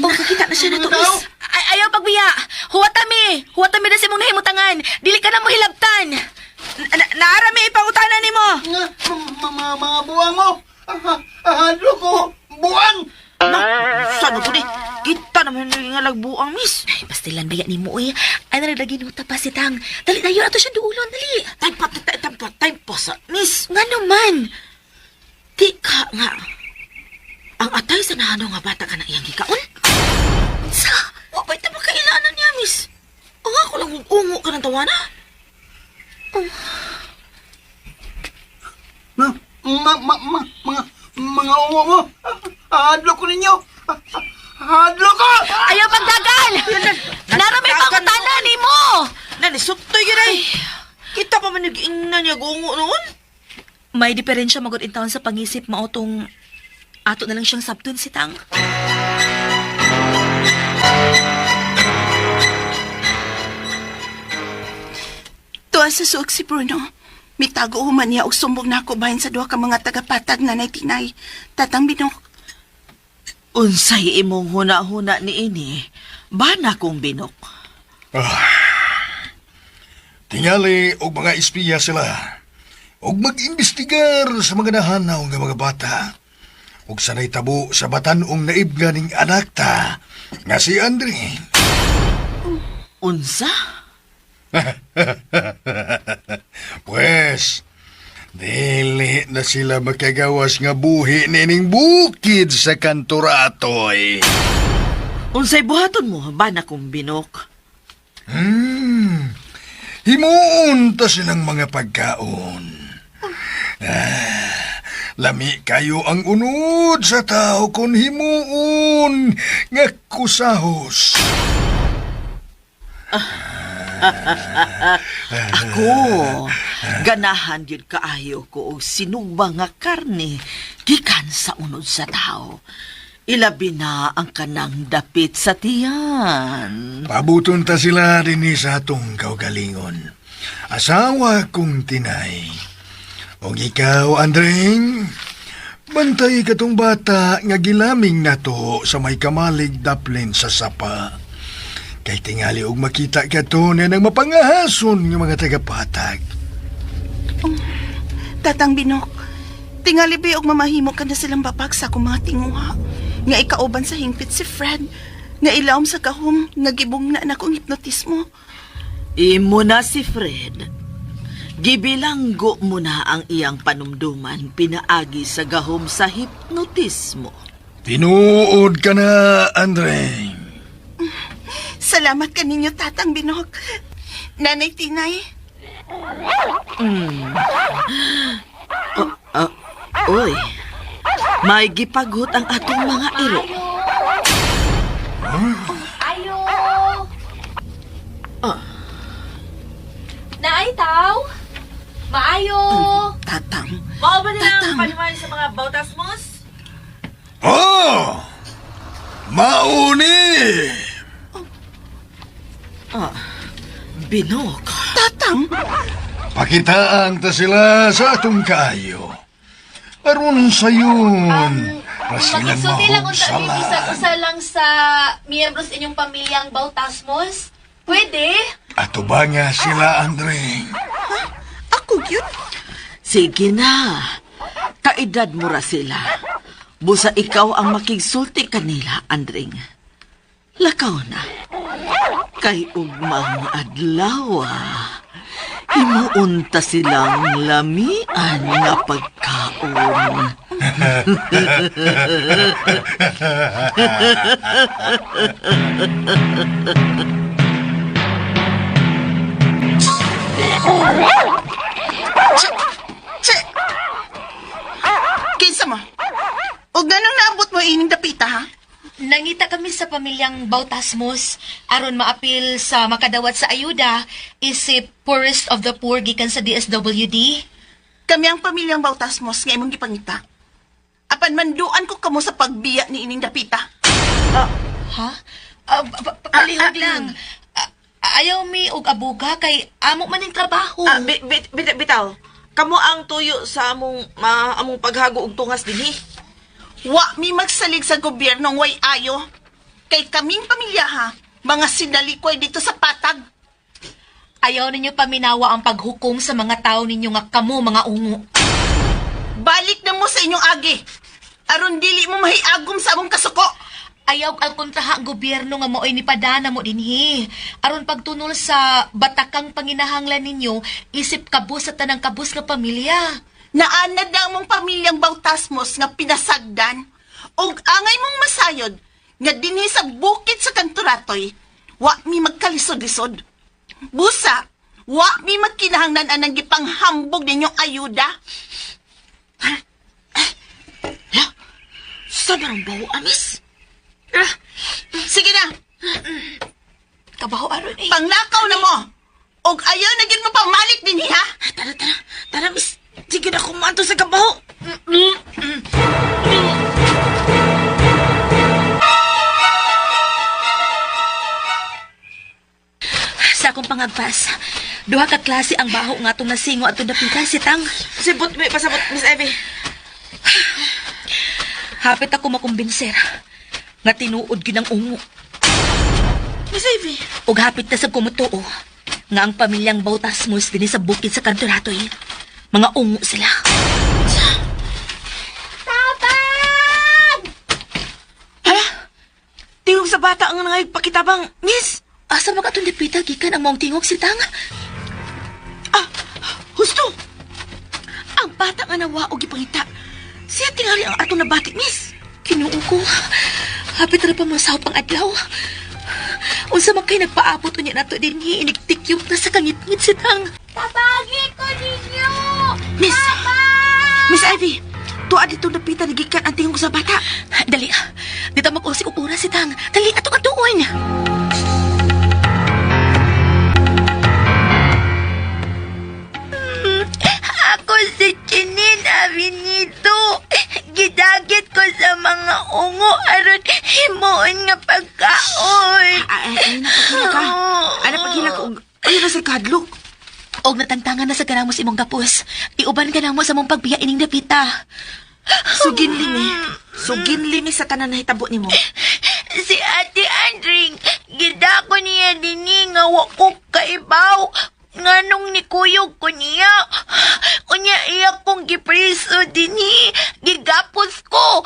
S4: Oh, kakita na siya na to, miss. Ay, ayaw pagbiya. Huwat mi. Huwat mi na sa imong nahimutangan. Dili ka na mo hilabtan.
S5: Naarami ipangutana nimo.
S7: Mga buwang mo! Hadlo ko! Buwang!
S5: Na, saan ko di? Kita naman yung nga lagbuang, miss.
S4: Ay, pastilan baya ni mo, uy. Ay, nalalaginuta pa si Tang. Dali, dayon ato siya duulon, dali.
S5: Time pa, time pa, time pa sa, miss.
S4: Nga naman.
S5: Di ka nga. Ang atay sa nahano nga bata ka na iyang gikaon? Sa? Wa ba'y ta makailanan niya, miss? Ang ako lang ungo ka ng tawana.
S7: Ma, ma, ma, ma, mga, mga ungo mo. Hadlo ko ninyo. Hadlo ko!
S4: Ayaw pagdagan! Naramay pangutana nimo!
S5: Nani, suktoy yun ay. Kita pa man nag-ingnan niya gungo noon.
S4: May diferensya magod in taon sa pangisip mao tong ato na lang siyang sabton si Tang.
S10: Tuwa sa suog si Bruno. Mitago human niya og sumbong nako bahin sa duha ka mga tagapatag nanay Tinay. Tatang Binok,
S9: Unsay imong huna-huna ni ini, bana kong binok.
S7: Tingali og mga espiya sila. Og mag-imbestigar sa mga nahanaw nga mga bata. Og sanay tabo sa batan-ong naibga ning anak ta nga si Andre.
S9: Unsa?
S7: Pwes, dili na sila makagawas nga buhi nining bukid sa kanturatoy.
S9: Unsay buhaton mo, bana kong binok?
S7: Himuon ta silang mga pagkaon. Ah, lami kayo ang unod sa tao kung himuon nga kusahos.
S9: Ako, ganahan gyud kaayo ko og sinugba nga karne gikan sa unod sa tao. Ilabi na ang kanang dapit sa tiyan.
S7: Pabuton ta sila dinhi sa atong kaugalingon. Asawa kong tinay. Og ikaw, Andreng, bantay katong bata nga gilaming nato sa may kamalig daplin sa sapa. Kay tingali og makita ka to na nang mapangahason nga mga tagapatag.
S10: Tatang Binok, tingali ba og mamahimo ka na silang babag sa akong mga tinguha. Nga ikauban sa hingpit si Fred. Nga ilawom sa kahom, nga gibong na nakong hipnotismo.
S9: Imo na si Fred. Gibilanggo mo na ang iyang panumduman pinaagi sa gahom sa hipnotismo.
S7: Tinuod ka na, Andreng.
S10: Salamat kaninyo, Tatang Binok. Nanay Tinay,
S9: Oy, may gipaghot ang atong mga iro.
S4: Ayo! Naay taw? Maayo!
S10: Tatang.
S5: Mao ba nila
S10: Tatang.
S5: ang panimal sa mga bautas mos?
S7: Oh! Mauni!
S9: Binok.
S10: Tatang!
S7: Pakitaan ta sila sa atong kaayo. Aron sayon, ra silang
S4: Makigsulti lang unta
S7: mahugsala.
S4: bisag usa lang sa miyembro sa inyong pamilyang Bautasmos. Pwede?
S7: Ato ba nga sila, Andreng?
S10: Ako gyud.
S9: Sige na. Kaedad mo ra sila. Busa ikaw ang makigsulti kanila, Andring. Lakaw na. Kay ugmang adlaw. Himuunta silang lamian nga pagkaon.
S10: Che! Kinsa mo? Og ganong naabot mo ining dapita, ha?
S4: Nangita kami sa pamilyang Bautasmos aron maapil sa makadawat sa ayuda isip poorest of the poor gikan sa DSWD.
S10: Kami ang pamilyang Bautasmos nga imong gipangita. Apan manduan ko kamo sa pagbiya ni ining dapita.
S4: Ha? Palihog lang. Ayaw mi og abuga kay amo man ning trabaho.
S5: Ah, bitaw. Kamo ang tuyo sa among among paghago og tungas dinhi.
S10: Wa mi magsalig sa gobyernong way ayo. Kay kaming pamilya ha, mga sinalikoy dito sa patag.
S4: Ayaw ninyo paminawa ang paghukom sa mga tao ninyo nga kamo mga ungo.
S10: Balik na mo sa inyong agi. Aron dili mo mahiagom sa among kasuko.
S4: Ayaw alkontraha ang gobyerno nga maoy ni padana mo dinhi. Aron pagtunol sa batakang panginahanglan ninyo, isip kabus sa tanang kabus nga pamilya.
S10: Naanad na among pamilyang Bautasmos nga pinasagdan ug angay mong masayod nga dinhi sa bukid sa Kanturatoy, wa mi magkalisod-lisod. Busa, wa mi magkinahanglan anang gipanghambog ninyong ayuda.
S5: Sa marang bawo, amis?
S10: Sige na,
S4: Kabaho aron eh.
S10: pangnakaw na mo. Og ayaw na gyud mo pamalik dinhi ha.
S5: Tara, tara. Tara, miss. Sige na kumanto sa kabaho.
S4: Sa akong pangagpas, duha ka klase ang baho nga atong nasingo atong dapita si Tang.
S5: Sibot, may pasabot, Miss Ivy.
S4: Hapit ako makumbinser nga tinuod gyud ang ungo.
S5: Miss Ivy.
S4: Ug hapit na sa kumutuo nga ang pamilyang Bautasmos dinhi sa bukid sa Kanturatoy. Mga ungo sila.
S2: Tabang!
S5: Hala? Tingog sa bata ang nangayog pakitabang, miss.
S4: Asa man atong dapita gikan ang maong tingog si Tang?
S5: Ah, husto. Ang bata nga nawa og gipangita. Siya tingali ang atong nabati, miss.
S4: Kinuo ko. Hapit ra pa masahop ang adlaw. Unsa man kay nagpaabot unya nato dinhi inigtikyok na sa kangitngit si Tang.
S2: Tabagi ko ninyo!
S5: Miss. Miss Ivy, tuwa dito napita ni gikan ang tingog sa bata.
S4: Dali. Dito mag-usik og oras si Tang. Dali ato katuon.
S2: Ako si Chinin Avenito. Gidagit ko sa mga ungo aron himuon nga pagkaon.
S5: Ay, ay, ay, napaghila ka. Ay, napaghila ka. Ay, nasa kadlok.
S4: Og natantangan na sa kanamo sa imong gapos. Iuban ka namo sa mong pagbiya ining dapita.
S5: Sugin limi. Sugin limi sa tanan nahitabo nimo.
S2: Si Ate Andring, gidako niya dinhi nga wa ko kaibaw. Nganong nikuyog ko niya. Unya iya kong gipreso dinhi. Gigapos ko.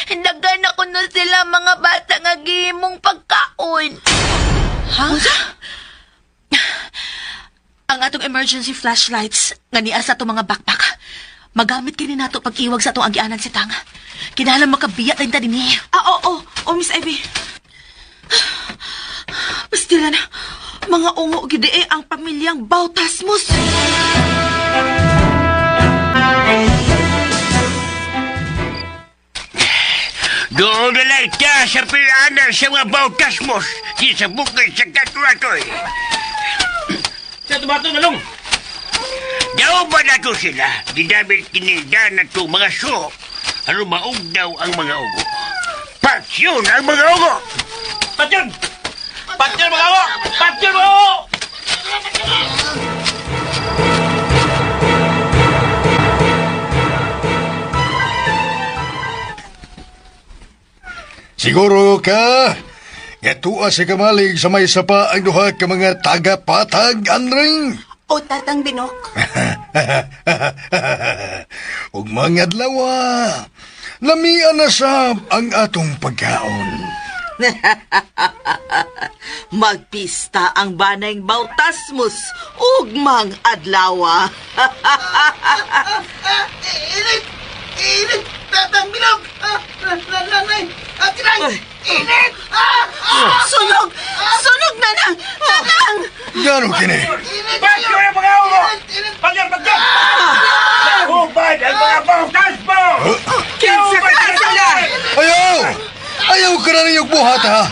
S2: Dagan ako na sila mga bata nga gihimong pagkaon.
S4: Ha? Ang atong emergency flashlights nga niya sa atong mga backpack. Magamit kini nato pag-iwag sa atong agianan si Tang. Kinahanglan makabiya tayong ta dinhi.
S5: Ah, oo, oo, oh, Miss Ivy. Pastila na, mga ungo gid eh ang pamilyang Bautasmos.
S8: Doon na lang ta sa pilaanan sa mga bautasmos di sa bukid sa Katuratoy.
S3: Sa tumato nalong.
S8: Daw ba nato sila? Gidamit kinilda na to mga suok. Ano maugdaw ang mga ugo? Patsyon ang mga ugo!
S6: Patyon! Patyon mga ugo! Patyon mga ugo!
S7: Siguro ka, nga tuwa sa kamalig sa may sapa ang duha ka mga tagapatag, Andring.
S10: O Tatang Binok,
S7: Ug mga adlawa, lamian na sab ang atong pagkaon.
S9: Magpista ang banayng Bautasmos ug mang adlawa.
S10: Init! Init! Tatang Bilog! Nanay! Atinay! Init! Sunog! Sunog, Nanang! Nanang!
S7: Gano kini?
S8: Patyon ang mga ugo!
S6: Patyon! Patyon!
S8: Hubad ang mga bautasmos!
S5: Kinsa ka sila?
S7: Ayaw! Ayaw ka na ninyong buhat, ha?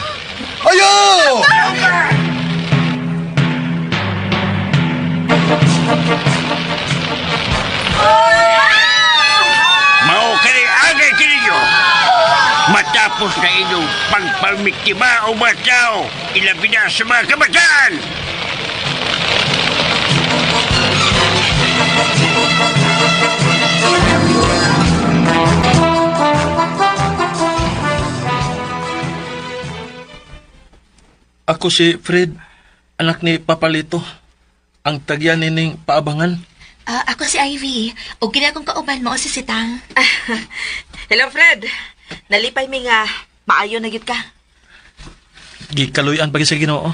S7: Ayaw!
S8: Mao kini agay kininyo. Matapos na inyong pagpamiktima o mga tao, ilabi na sa mga kabataan.
S6: Ako si Fred, anak ni Papalito. Ang tagyan nining paabangan.
S4: Ah, ako si Ivy. Og kini akong kauban mao si Sitang.
S5: Hello, Fred. Nalipay mi nga maayo na gyud ka.
S6: Gikaluyan pagi sa Ginoo.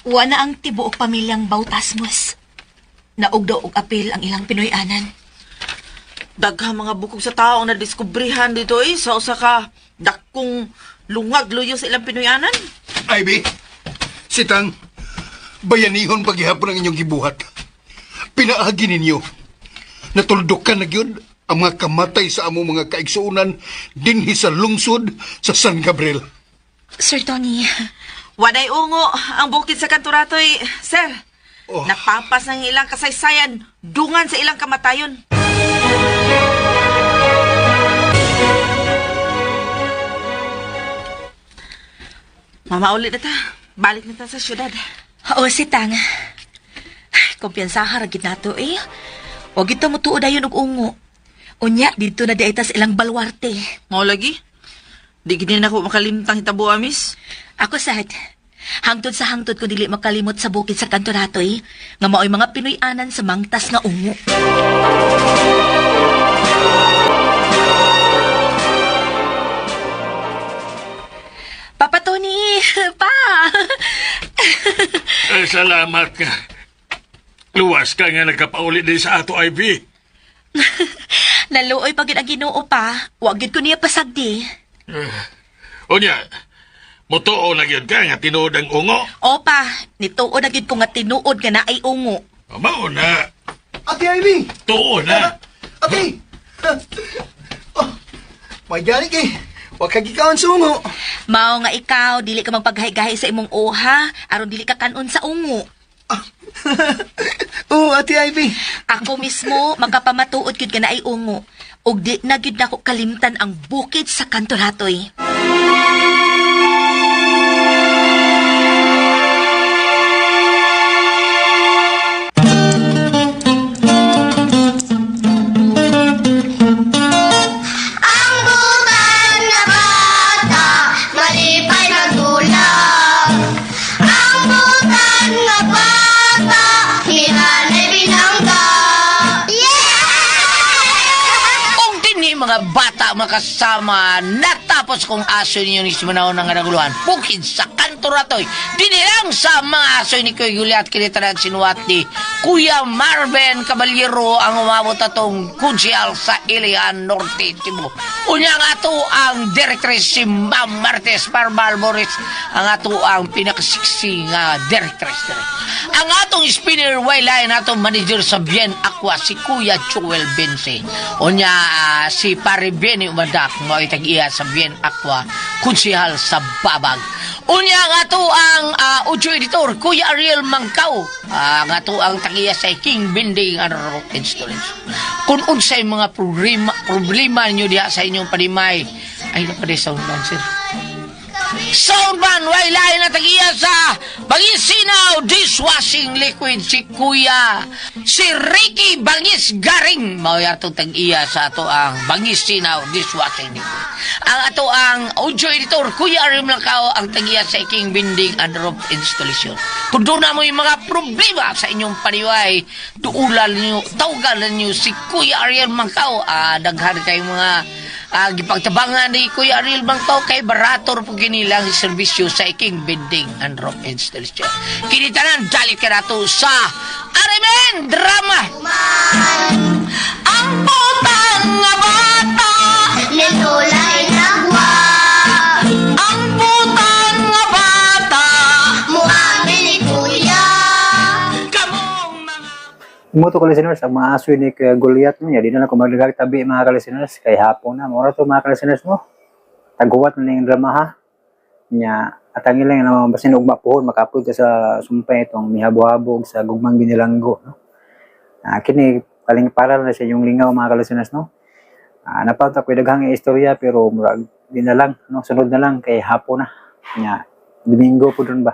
S4: Wa na ang tibuok pamilyang Bautasmos. Naugdaw og apil ang ilang Pinoy-anan.
S5: Daghang mga bukog sa tao ang nadiskubrehan dito eh, sa usa ka dakong lungag luyo sa ilang Pinoyanan.
S7: Ivy, sitang, bayanihon paghihapon ang inyong gibuhat. Pinaagi ninyo. Natuldukan na gyud ang mga kamatay sa among mga kaigsuonan dinhi sa lungsod sa San Gabriel.
S4: Sir Tony,
S5: Waday ungo ang bukid sa kanturatoy, sir.
S7: Oh.
S5: Napapas ang ilang kasaysayan, dungan sa ilang kamatayon. Mama, ulit na ta. Balik na ta sa syudad.
S4: Oo, si Tang. Ay, kumpiyansaha ra gid nato eh. Wa gid ta motuo dayon og ungo. Unya didto na diay ta sa ilang balwarte.
S5: Mao lagi. Di gid na ako makalimtang hitabo, miss.
S4: Ako sad. Hangtod sa hangtod ko dili makalimot sa bukid sa kantoratoy nga maoy mga Pinoy-anan sa mangtas nga ungo. Papa Tony, pa.
S6: Eh, salamat ka. Luwas ka nga nagkapauli din sa ato, Ivy.
S4: Naluoy pa gid ang Ginoo pa. Wa gid ko niya pasagdi.
S6: Unya, mutuo na gyud ka nga tinuod ang ungo.
S4: Opa, nituo na gid ko nga tinuod nga naay ungo.
S6: Mao na,
S11: Ate Ivy!
S6: tuo na.
S11: Ate! Oh, may gani kay. Huwag ka gikaon sa ungo.
S4: Mao nga ikaw dili ka magpaghay-gahi sa imong oha aron dili ka kanon sa ungo.
S11: Oo, Ate Ivy.
S4: Ako mismo magkapamatuod gyud nga naay ungo. Ug di na gyud nako kalimtan ang bukid sa kantoratoy.
S2: Ang butan nga bata, malipay magulap. Ang butan nga bata, hinanay binangga. Yeah!
S3: Og dinhi mga bata makasama natapos kong aso ninyo ni Simanao ng naguluhan bukid sa kantoratoy dinhi lang sa mga aso ni Kuya Juliat kinitanan sinuwat ni Kuya Marvin Caballero ang umabot atong kunsyal sa Ilian Norte Cebu. Unya nga ato ang directress si Ma'am Martes Parmal Boris ang ato ang pinakasiksi nga directress dire. Ang atong spinner way lain atong manager sa Bien Aqua si Kuya Joel Bense. Unya si Pare Benny Umadak mo tag-iya sa Bien Aqua konsehal sa Babag. Unya nga ato ang audio editor Kuya Ariel Mangkaw. Nga ato ang tag-iya sa King Binding and Rock Installation. Kung unsay mga problema ninyo diha sa inyong panimay ay napade sound man sir. Soundman, way lain na tagiya sa Bangisinaw Dishwashing Liquid si Kuya si Ricky Bangis Garing. Mao atong tag-iya sa ato ang Bangisinaw Dishwashing Liquid. Ang ato ang audio editor Kuya Arim Lacao ang tag-iya sa King Binding and Rope Installation. Kung doon na mo yung mga problema sa inyong paniway, duulan niyo, tawagan niyo si Kuya Ariel Mangkao. Daghan kayong mga gipagtabangan ni Kuya Ariel Mangkao kay barator po kinilang serbisyo sa iking binding and rope installation. Kini tanan dalit ka nato sa Arimen Drama. Ang putang nga bata,
S2: Ni Lola inagwa,
S3: ang putang nga bata,
S2: muami ni Kuya.
S3: kamong mga
S1: Mo to ka-listeners, ang mga aso ni Kuya Goliath mo, di na lang ko magdagag tabi mga ka-listeners, kay hapon na. Mura to mga ka-listeners mo. Taguwat na ning drama ha. Nya, at ang ilang naman basin ugma puhon, maka-upload ka sa sumpay itong mihabohabog sa gugmang binilanggo. No? Kini, paling para na sa inyong lingaw mga ka-listeners, no? Napauta ko daghang istorya pero murag di na lang, no? Sunod na lang kay hapon na. Nya, Domingo po dun ba?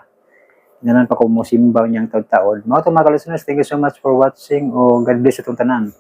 S1: Nanan pa ko mo simba niyang taod-taod. Mga to mga ka-listeners, thank you so much for watching o God bless atong tanan.